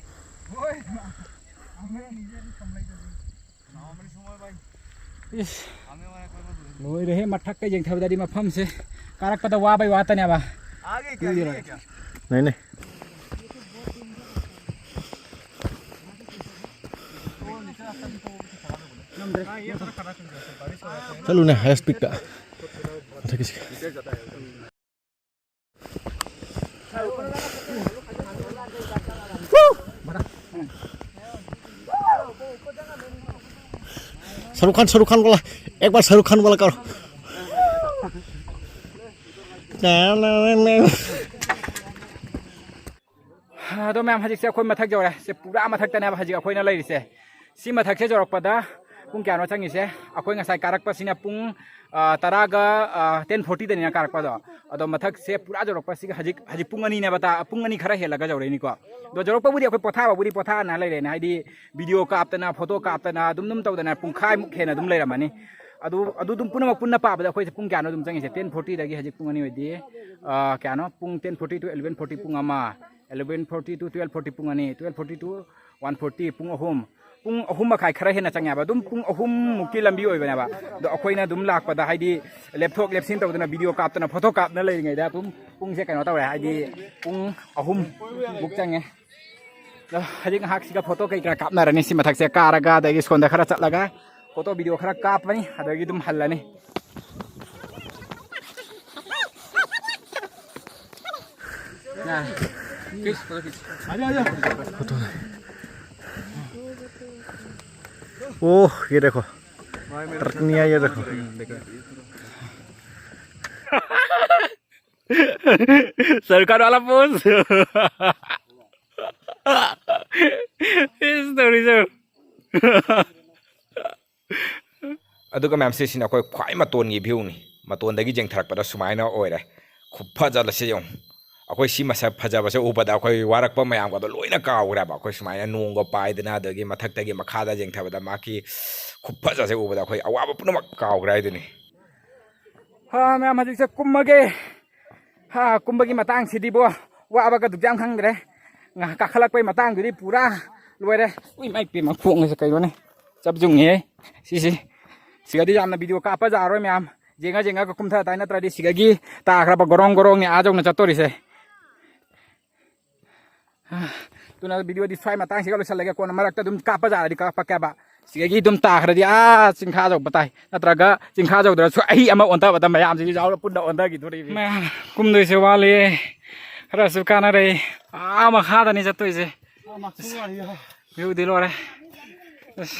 ꯏꯁ, ꯂꯣꯏꯔꯦꯍꯦ, ꯃꯊꯛꯇ ꯌꯦꯡꯊꯕꯗꯗꯤ ꯃꯐꯝꯁꯦ ꯀꯥꯔꯛꯄꯗ ꯋꯥꯕꯩ ꯋꯥꯇꯅꯦꯕ꯫ नहीं, नहीं। ꯆꯠꯂꯨꯅꯦ, highest peak ꯇ꯫ ꯃꯊꯛꯀꯤꯁꯦ꯫ शाहरुख खान, शाहरुख खान वाला, एक बार शाहरुख खान वाला करो। ꯑꯗꯣ ꯃꯌꯥꯝ, ꯍꯧꯖꯤꯛꯁꯦ ꯑꯩꯈꯣꯏ ꯃꯊꯛ ꯌꯧꯔꯦ꯫ ꯁꯦ ꯄꯨꯔꯥ ꯃꯊꯛꯇꯅꯦꯕ ꯍꯧꯖꯤꯛ ꯑꯩꯈꯣꯏꯅ ꯂꯩꯔꯤꯁꯦ꯫ ꯁꯤ ꯃꯊꯛꯁꯦ ꯌꯧꯔꯛꯄꯗ ꯄꯨꯡ ꯀꯌꯥꯅꯣ ꯆꯪꯉꯤꯁꯦ? ꯑꯩꯈꯣꯏ ꯉꯁꯥꯏ ꯀꯥꯔꯛꯄꯁꯤꯅ ꯄꯨꯡ, ꯑ, ꯇꯔꯥꯒ, ꯑ, ten forty ꯗꯅꯤꯅ ꯀꯥꯔꯛꯄꯗꯣ꯫ ꯑꯗꯣ ꯃꯊꯛꯁꯦ ꯄꯨꯔꯥ ꯌꯧꯔꯛꯄꯁꯤꯒ ꯍꯧꯖꯤꯛ, ꯍꯧꯖꯤꯛ ꯄꯨꯡ ꯑꯅꯤꯅꯦꯕ, ꯇꯥ-, ꯄꯨꯡ ꯑꯅꯤ ꯈꯔ ꯍꯦꯜꯂꯒ ꯌꯧꯔꯛꯏꯅꯤꯀꯣ꯫ ꯑꯗꯣ ꯌꯧꯔꯛꯄꯕꯨꯗꯤ ꯑꯩꯈꯣꯏ ꯄꯣꯊꯥꯕꯕꯨꯗꯤ ꯄꯣꯊꯥꯅ ꯂꯩꯔꯦꯅꯦ, ꯍꯥꯏꯗꯤ ꯚꯤꯗꯤꯑꯣ ꯀꯥꯞꯇꯅ, ꯐꯣꯇꯣ ꯀꯥꯞꯇꯅ, ꯑꯗꯨꯝ ꯑꯗꯨꯝ ꯇꯧꯗꯅ ꯄꯨꯡꯈꯥꯏꯃꯨꯛ ꯍꯦꯟꯅ ꯑꯗꯨꯝ ꯂꯩꯔꯝꯃꯅꯤ꯫ ꯑꯗꯨ, ꯑꯗꯨ ꯑꯗꯨꯝ ꯄꯨꯝꯅꯃꯛ ꯄꯨꯟꯅ ꯄꯥꯕꯗ ꯑꯩꯈꯣꯏꯁꯦ ꯄꯨꯡ ꯀꯌꯥꯅꯣ ꯑꯗꯨꯝ ꯆꯪꯉꯤꯁꯦ? Ten forty ꯗꯒꯤ ꯍꯧꯖꯤꯛ ꯄꯨꯡ ꯑꯅꯤ ꯑꯣꯏꯗꯤ, ꯑ, ꯀꯌꯥꯅꯣ? ꯄꯨꯡ ten forty to eleven forty, ꯄꯨꯡ ꯑꯃ, eleven forty to twelve forty, ꯄꯨꯡ ꯑꯅꯤ, twelve forty to one forty, ꯄꯨꯡ ꯑꯍꯨꯝ, ꯄꯨꯡ ꯑꯍꯨꯝ ꯃꯈꯥꯏ ꯈꯔ ꯍꯦꯟꯅ ꯆꯪꯉꯦꯕ꯫ ꯑꯗꯨꯝ ꯄꯨꯡ ꯑꯍꯨꯝꯃꯨꯛꯀꯤ ꯂꯝꯕꯤ ꯑꯣꯏꯕꯅꯦꯕ꯫ ꯑꯗꯣ ꯑꯩꯈꯣꯏꯅ ꯑꯗꯨꯝ ꯂꯥꯛꯄꯗ, ꯍꯥꯏꯗꯤ ꯂꯦꯞꯊꯣꯛ ꯂꯦꯞꯁꯤꯟ ꯇꯧꯗꯅ, ꯚꯤꯗꯤꯑꯣ ꯀꯥꯞꯇꯅ, ꯐꯣꯇꯣ ꯀꯥꯞꯅ ꯂꯩꯔꯤꯉꯩꯗ ꯑꯗꯨꯝ ꯄꯨꯡꯁꯦ ꯀꯩꯅꯣ ꯇꯧꯔꯦ, ꯍꯥꯏꯗꯤ ꯄꯨꯡ ꯑꯍꯨꯝꯃꯨꯛ ꯆꯪꯉꯦ꯫ ꯑꯗꯣ ꯍꯧꯖꯤꯛ ꯉꯥꯏꯍꯥꯛꯁꯤꯒ ꯐꯣꯇꯣ ꯀꯩ ꯀꯔꯥ ꯀꯥꯞꯅꯔꯅꯤ꯫ ꯁꯤ ꯃꯊꯛꯁꯦ ꯀꯥꯔꯒ, ꯑꯗꯒꯤ ꯁꯣꯝꯗ ꯈꯔ ꯆꯠꯂꯒ ꯐꯣꯇꯣ ꯚꯤꯗꯤꯑꯣ ꯈꯔ ꯀꯥꯞꯄꯅꯤ, ꯑꯗꯒꯤ ꯑꯗꯨꯝ ꯍꯜꯂꯅꯤ꯫ फोटो। ओह, ये देखो, ट्रक नहीं आई, ये देखो। सरकार वाला पोज। इस थोड़ी सी। ꯑꯗꯨꯒ ꯃꯌꯥꯝꯁꯦ, ꯁꯤꯅ ꯑꯩꯈꯣꯏ ꯈ꯭ꯋꯥꯏ ꯃꯇꯣꯟꯒꯤ ꯚ꯭ꯌꯨꯅꯤ꯫ ꯃꯇꯣꯟꯗꯒꯤ ꯌꯦꯡꯊꯔꯛꯄꯗ ꯁꯨꯃꯥꯏꯅ ꯑꯣꯏꯔꯦ꯫ ꯈꯨꯐꯖ ꯑꯁꯤ ꯌꯦꯡꯉꯨ꯫ ꯑꯩꯈꯣꯏ ꯁꯤ ꯃꯁꯛ ꯐꯖꯕꯁꯦ ꯎꯕꯗ ꯑꯩꯈꯣꯏ ꯋꯥꯔꯛꯄ ꯃꯌꯥꯝꯒꯗꯣ ꯂꯣꯏꯅ ꯀꯥꯎꯈ꯭ꯔꯦꯕ꯫ ꯑꯩꯈꯣꯏ ꯁꯨꯃꯥꯏꯅ ꯅꯣꯡꯒ ꯄꯥꯏꯗꯅ, ꯑꯗꯒꯤ ꯃꯊꯛꯇꯒꯤ ꯃꯈꯥꯗ ꯌꯦꯡꯊꯕꯗ ꯃꯥꯒꯤ ꯈꯨꯐꯖꯁꯦ ꯎꯕꯗ ꯑꯩꯈꯣꯏ ꯑꯋꯥꯕ ꯄꯨꯝꯅꯃꯛ ꯀꯥꯎꯈ꯭ꯔꯦ ꯍꯥꯏꯗꯨꯅꯤ꯫ ꯍꯥ, ꯃꯌꯥꯝ ꯍꯧꯖꯤꯛꯁꯦ ꯀꯨꯝꯃꯒꯦ꯫ ꯍꯥ, ꯀꯨꯝꯕꯒꯤ ꯃꯇꯥꯡꯁꯤꯗꯤꯕꯣ, ꯋꯥꯕꯒ ꯗꯨꯛ ꯌꯥꯝ ꯈꯪꯗ꯭ꯔꯦ꯫ ꯉꯥꯏꯍꯥꯛ ꯀꯥꯈꯠꯂꯛꯄꯩ ꯃꯇꯥꯡꯗꯨꯗꯤ ꯄꯨꯔꯥ ꯂꯣꯏꯔꯦ꯫ ꯎꯏ, ꯃꯥꯏ ꯄꯦꯝꯃ, ꯈꯣꯡꯉꯁꯦ ꯀꯩꯅꯣꯅꯦ? ꯆꯞ ꯌꯨꯡꯉꯦ ꯁꯤꯁꯦ꯫ ꯁꯤꯒꯗꯤ ꯌꯥꯝꯅ ꯚꯤꯗꯤꯑꯣ ꯀꯥꯞꯄ ꯌꯥꯔꯣꯏ ꯃꯌꯥꯝ꯫ ꯌꯦꯡꯉ ꯌꯦꯡꯉꯒ ꯀꯨꯝꯊ ꯇꯥꯏ, ꯅꯠꯇ꯭ꯔꯗꯤ ꯁꯤꯗꯒꯤ ꯇꯥꯈ꯭ꯔꯕ ꯒꯣꯔꯣꯡ ꯒꯣꯔꯣꯡꯅꯦ ꯑꯥ ꯌꯧꯅ ꯆꯠꯇꯣꯔꯤꯁꯦ꯫ ꯑꯗꯨꯅ ꯚꯤꯗꯤꯑꯣꯗꯤ ꯁ꯭ꯋꯥꯏ ꯃꯇꯥꯡꯁꯤꯒ ꯂꯣꯏꯁꯤꯜꯂꯒꯦ꯫ ꯀꯣꯟꯅ ꯃꯔꯛꯇ ꯑꯗꯨꯝ ꯀꯥꯞꯄ ꯌꯥꯔꯗꯤ ꯀꯥꯞꯄꯛꯀꯦꯕ꯫ ꯁꯤꯗꯒꯤ ꯑꯗꯨꯝ ꯇꯥꯈ꯭ꯔꯗꯤ ꯑꯥ ꯆꯤꯡꯈꯥ ꯌꯧꯕ ꯇꯥꯏ, ꯅꯠꯇ꯭ꯔꯒ ꯆꯤꯡꯈꯥ ꯌꯧꯗ꯭ꯔꯁꯨ ꯑꯍꯤ ꯑꯃ ꯑꯣꯟꯊꯕꯗ ꯃꯌꯥꯝꯁꯤꯁꯨ ꯌꯥꯎꯔ ꯄꯨꯟꯅ ꯑꯣꯟꯊꯈꯤꯗꯣꯔꯤꯕꯅꯤ꯫ ꯃꯌꯥꯝ ꯀꯨꯝꯗꯣꯏꯁꯦ ꯋꯥꯠꯂꯤꯌꯦ, ꯈꯔꯁꯨ ꯀꯥꯟꯅꯔꯦ꯫ ꯑꯥ ꯃꯈꯥꯗꯅꯤ ꯆꯠꯇꯣꯏꯁꯦ꯫ ꯚ꯭ꯌꯨꯗꯤ ꯂꯣꯏꯔꯦ꯫ ꯑꯁ,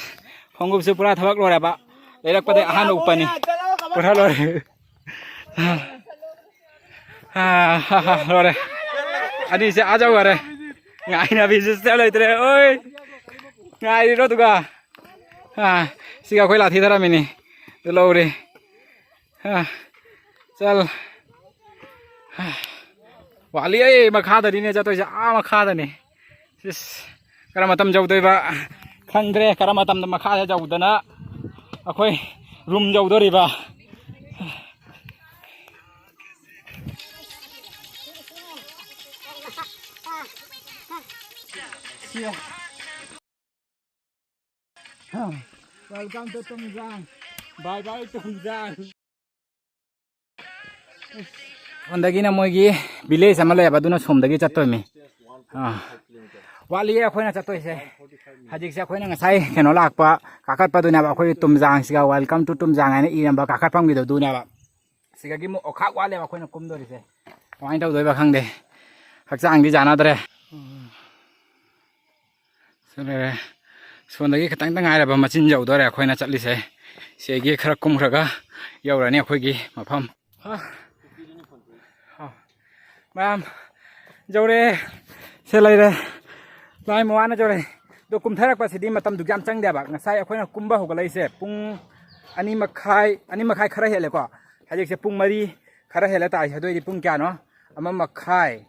ꯈꯣꯡꯎꯞꯁꯨ ꯄꯨꯔꯥ ꯊꯕꯛ ꯂꯣꯏꯔꯦꯕ꯫ ꯂꯩꯔꯛꯄꯗꯩ ꯑꯍꯥꯟꯕ ꯎꯞꯄꯅꯤ꯫ ꯄꯨꯔꯥ ꯂꯣꯏꯔꯦ꯫ ꯑꯥ, ꯍꯥ, ꯍꯥ, ꯂꯣꯏꯔꯦ꯫ ꯑꯅꯤꯁꯦ ꯑꯥ ꯌꯧꯈꯔꯦ꯫ ꯉꯥꯏꯅꯕꯤ ꯁꯤꯁꯇꯔ ꯂꯩꯇ꯭ꯔꯦ꯫ ꯑꯣꯏ, ꯉꯥꯏꯔꯤꯔꯣ ꯑꯗꯨꯒ? ꯑꯥ, ꯁꯤꯒ ꯑꯩꯈꯣꯏ ꯂꯥꯊꯤ ꯊꯔꯝꯃꯤꯅꯤ꯫ ꯑꯗꯨ ꯂꯧꯔꯦ꯫ ꯑꯥ, ꯆꯜ꯫ ꯑꯥ, ꯋꯥꯠꯂꯤ ꯑꯩ ꯃꯈꯥꯗꯅꯤꯅꯦ ꯆꯠꯇꯣꯏꯁꯦ, ꯑꯥ ꯃꯈꯥꯗꯅꯤ꯫ ꯏꯁ, ꯀꯔꯝꯕ ꯃꯇꯝ ꯌꯧꯗꯣꯏꯕ ꯈꯪꯗ꯭ꯔꯦ꯫ ꯀꯔꯝꯕ ꯃꯇꯝꯗ ꯃꯈꯥꯗ ꯌꯧꯗꯅ ꯑꯩꯈꯣꯏ ꯔꯨꯝ ꯌꯧꯗꯣꯔꯤꯕ? Welcome to Tumjang. Bye bye, Tumjang. ꯁꯣꯝꯗꯒꯤꯅ ꯃꯣꯏꯒꯤ village ꯑꯃ ꯂꯩꯌꯦꯕ, ꯑꯗꯨꯅ ꯁꯣꯝꯗꯒꯤ ꯆꯠꯇꯣꯏꯅꯤ꯫ ꯑꯥ, ꯋꯥꯠꯂꯤꯌꯦ ꯑꯩꯈꯣꯏꯅ ꯆꯠꯇꯣꯏꯁꯦ꯫ ꯍꯧꯖꯤꯛꯁꯦ ꯑꯩꯈꯣꯏꯅ ꯉꯁꯥꯏ ꯀꯩꯅꯣ ꯂꯥꯛꯄ, ꯀꯥꯈꯠꯄꯗꯨꯅꯦꯕ, ꯑꯩꯈꯣꯏꯒꯤ ꯇꯨꯝꯖꯥꯡꯁꯤꯒ, "Welcome to ꯇꯨꯝꯖꯥꯡ" ꯍꯥꯏꯅ ꯏꯔꯝꯕ ꯀꯥꯈꯠꯐꯝꯒꯤꯗꯨ ꯑꯗꯨꯅꯦꯕ꯫ ꯁꯤꯗꯒꯤ ꯑꯃꯨꯛ ꯑꯣꯈꯥꯛ ꯋꯥꯠꯂꯦꯕ ꯑꯩꯈꯣꯏꯅ ꯀꯨꯝꯗꯣꯔꯤꯁꯦ꯫ ꯀꯃꯥꯏꯅ ꯇꯧꯗꯣꯏꯕ ꯈꯪꯗꯦ, ꯍꯛꯆꯥꯡꯗꯤ ꯌꯥꯅꯗ꯭ꯔꯦ꯫ ꯁꯤ ꯂꯩꯔꯦ꯫ ꯁꯣꯝꯗꯒꯤ ꯈꯤꯇꯪꯇ ꯉꯥꯏꯔꯕ ꯃꯆꯤꯟ ꯌꯧꯗꯣꯔꯦ ꯑꯩꯈꯣꯏꯅ ꯆꯠꯂꯤꯁꯦ꯫ ꯁꯤꯗꯒꯤ ꯈꯔ ꯀꯨꯝꯈ꯭ꯔꯒ ꯌꯧꯔꯅꯤ ꯑꯩꯈꯣꯏꯒꯤ ꯃꯐꯝ꯫ ꯍꯥ꯫ ꯍꯥ꯫ ꯃꯌꯥꯝ ꯌꯧꯔꯦ꯫ ꯁꯤ ꯂꯩꯔꯦ꯫ ꯂꯥꯏ ꯃꯋꯥꯅ ꯌꯧꯔꯦ꯫ ꯑꯗꯣ ꯀꯨꯝꯊꯔꯛꯄꯁꯤꯗꯤ ꯃꯇꯝꯗꯨ ꯌꯥꯝ ꯆꯪꯗꯦꯕ꯫ ꯉꯁꯥꯏ ꯑꯩꯈꯣꯏꯅ ꯀꯨꯝꯕ ꯍꯧꯒꯠꯂꯛꯏꯁꯦ ꯄꯨꯡ ꯑꯅꯤ ꯃꯈꯥꯏ, ꯑꯅꯤ ꯃꯈꯥꯏ ꯈꯔ ꯍꯦꯜꯂꯦꯀꯣ꯫ ꯍꯧꯖꯤꯛꯁꯦ ꯄꯨꯡ ꯃꯔꯤ ꯈꯔ ꯍꯦꯜꯂ ꯇꯥꯏꯁꯦ꯫ ꯑꯗꯨ ꯑꯣꯏꯗꯤ ꯄꯨꯡ ꯀꯌꯥꯅꯣ? ꯑꯃ ꯃꯈꯥꯏ,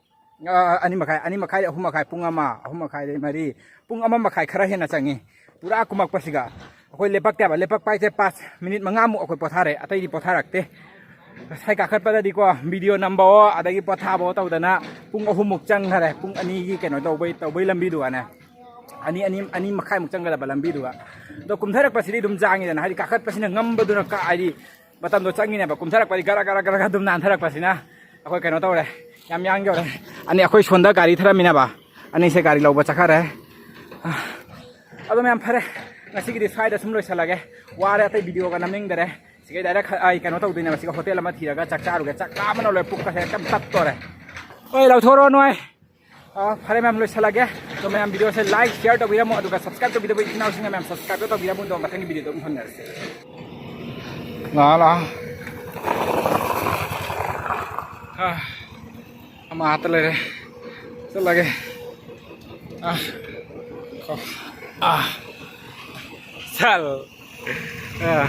ꯑ, ꯑꯅꯤ ꯃꯈꯥꯏ, ꯑꯅꯤ ꯃꯈꯥꯏ, ꯑꯍꯨꯝ ꯃꯈꯥꯏ, ꯄꯨꯡ ꯑꯃ, ꯑꯍꯨꯝ ꯃꯈꯥꯏꯗꯩ ꯃꯔꯤ, ꯄꯨꯡ ꯑꯃ ꯃꯈꯥꯏ ꯈꯔ ꯍꯦꯟꯅ ꯆꯪꯉꯤ꯫ ꯄꯨꯔꯥ ꯀꯨꯝꯃꯛꯄꯁꯤꯒ꯫ ꯑꯩꯈꯣꯏ ꯂꯦꯞꯄꯛꯇꯦꯕ꯫ ꯂꯦꯞꯄꯛꯄ ꯍꯥꯏꯁꯦ ꯄꯥꯁ ꯃꯤꯅꯤꯠ ꯃꯉꯥꯃꯨꯛ ꯑꯩꯈꯣꯏ ꯄꯣꯊꯥꯔꯦ, ꯑꯇꯩꯗꯤ ꯄꯣꯊꯥꯔꯛꯇꯦ꯫ ꯉꯁꯥꯏ ꯀꯥꯈꯠꯄꯗꯗꯤꯀꯣ, video ꯅꯝꯕꯑꯣ, ꯑꯗꯒꯤ ꯄꯣꯊꯥꯕꯑꯣ ꯇꯧꯗꯅ ꯄꯨꯡ ꯑꯍꯨꯝꯃꯨꯛ ꯆꯪꯈꯔꯦ꯫ ꯄꯨꯡ ꯑꯅꯤꯒꯤ ꯀꯩꯅꯣ ꯇꯧꯕꯩ, ꯇꯧꯕꯩ ꯂꯝꯕꯤꯗꯨꯒꯅꯦ꯫ ꯑꯅꯤ, ꯑꯅꯤ, ꯑꯅꯤ ꯃꯈꯥꯏꯃꯨꯛ ꯆꯪꯒꯗꯕ ꯂꯝꯕꯤꯗꯨꯒ꯫ ꯑꯗꯣ ꯀꯨꯝꯊꯔꯛꯄꯁꯤꯗꯤ ꯑꯗꯨꯝ ꯌꯥꯡꯉꯤꯗꯅ, ꯍꯥꯏꯗꯤ ꯀꯥꯈꯠꯄꯁꯤꯅ ꯉꯝꯕꯗꯨꯅ ꯀꯥ-, ꯍꯥꯏꯗꯤ ꯃꯇꯝꯗꯣ ꯆꯪꯉꯤꯅꯦꯕ꯫ ꯀꯨꯝꯊꯔꯛꯄꯗꯤ ꯒꯔ ꯒꯔ ꯒꯔ ꯒꯔ ꯑꯗꯨꯝ ꯅꯥꯟꯊꯔꯛꯄꯁꯤꯅ ꯑꯩꯈꯣꯏ ꯀꯩꯅꯣ ꯇꯧꯔꯦ, ꯌꯥꯝ ꯌꯥꯡ ꯌꯧꯔꯦ꯫ ꯑꯅꯤ ꯑꯩꯈꯣꯏ ꯁꯣꯟꯗ ꯒꯥꯔꯤ ꯊꯔꯝꯃꯤꯅꯦꯕ, ꯑꯅꯤꯁꯦ ꯒꯥꯔꯤ ꯂꯧꯕ ꯆꯠꯈꯔꯦ꯫ ꯑꯗꯣ ꯃꯌꯥꯝ ꯐꯔꯦ, ꯉꯁꯤꯒꯤꯗꯤ ꯁ꯭ꯋꯥꯏꯗ ꯁꯨꯝ ꯂꯣꯏꯁꯤꯜꯂꯒꯦ꯫ ꯋꯥꯔꯦ, ꯑꯇꯩ videoꯒ ꯅꯝꯅꯤꯡꯗꯔꯦ꯫ ꯁꯤꯒꯩ direct ꯑꯩ ꯀꯩꯅꯣ ꯇꯧꯗꯣꯏꯅꯦꯕ꯫ ꯁꯤꯒ ꯍꯣꯇꯦꯜ ꯑꯃ ꯊꯤꯔꯒ ꯆꯥꯛ ꯆꯥꯔꯨꯒꯦ꯫ ꯆꯥꯛ ꯂꯥꯝꯕꯅ ꯂꯣꯏꯔꯦ, ꯄꯨꯛꯀꯁꯦ ꯍꯦꯛꯇ ꯇꯠꯇꯣꯔꯦ꯫ ꯍꯣꯏ, ꯂꯧꯊꯣꯔꯣ ꯅꯣꯏ꯫ ꯑ, ꯐꯔꯦ ꯃꯌꯥꯝ, ꯂꯣꯏꯁꯤꯜꯂꯒꯦ꯫ ꯑꯗꯣ ꯃꯌꯥꯝ videoꯁꯦ like, share ꯇꯧꯕꯤꯔꯝꯃꯣ, ꯑꯗꯨꯒ subscribe ꯇꯧꯕꯤꯗꯕ ꯏꯆꯤꯟ ꯏꯅꯥꯎꯁꯤꯡꯅ ꯃꯌꯥꯝ subscribe ꯇꯧꯕꯤꯔꯝꯃꯣ꯫ ꯑꯗꯣ ꯃꯊꯪꯒꯤ videoꯗ ꯑꯃꯨꯛ ꯐꯪꯅꯔꯁꯦ꯫ ꯂꯥꯛꯑꯣ, ꯂꯥꯛꯑꯣ꯫ ꯑ, ꯑꯃ ꯑꯥꯗ ꯂꯩꯔꯦ꯫ ꯆꯠꯂꯒꯦ꯫ Ah. Ah. Sal. Ah.